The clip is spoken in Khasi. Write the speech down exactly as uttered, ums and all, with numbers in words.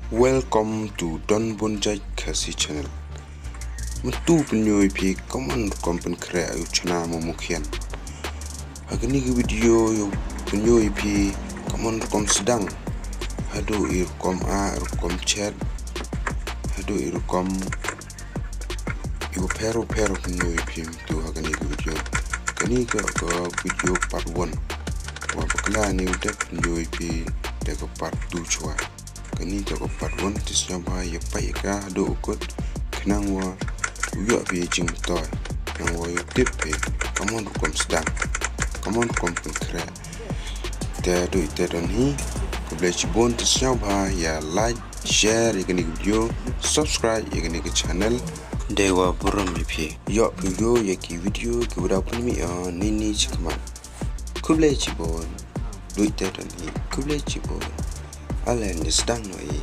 Welcome to Don Bun Jait Khasi Channel. Mynta u pynïoh ïa phi kumno rukom pynkhreh ïa u chna momo khian. Ha kane ka video u pynïoh ïa phi kumno rukom sdang. Haduh i rukom a, rukom chet. Haduh i rukom i bapher bapher u pynïoh ïa phi mynta ha kane ka video. Kane ka, ka video part one. Wat bakla ne u dep pynïoh ïa phi da ka part two shuwa. Kane ka part one, te sngewbha ïa peit ïa ka haduh u kut khnang wa u ïoh phi jingmyntoi. Khnang wa ïoh tip phi kumno rukom sdang, kumno rukom pynkhreh. Te haduh ite don hi, khublei shibun, te sngewbha ïa like, share ïa kane ka video, subscribe ïa kane ka channel. Dei wa burom ïa phi. Ïoh phi ïoh ïa ki video kiwa daw pynmih ïa nini chi khmat. Khublei shibun. Duh ite don hi. Khublei shibun. Ale ngin sdang noh hi.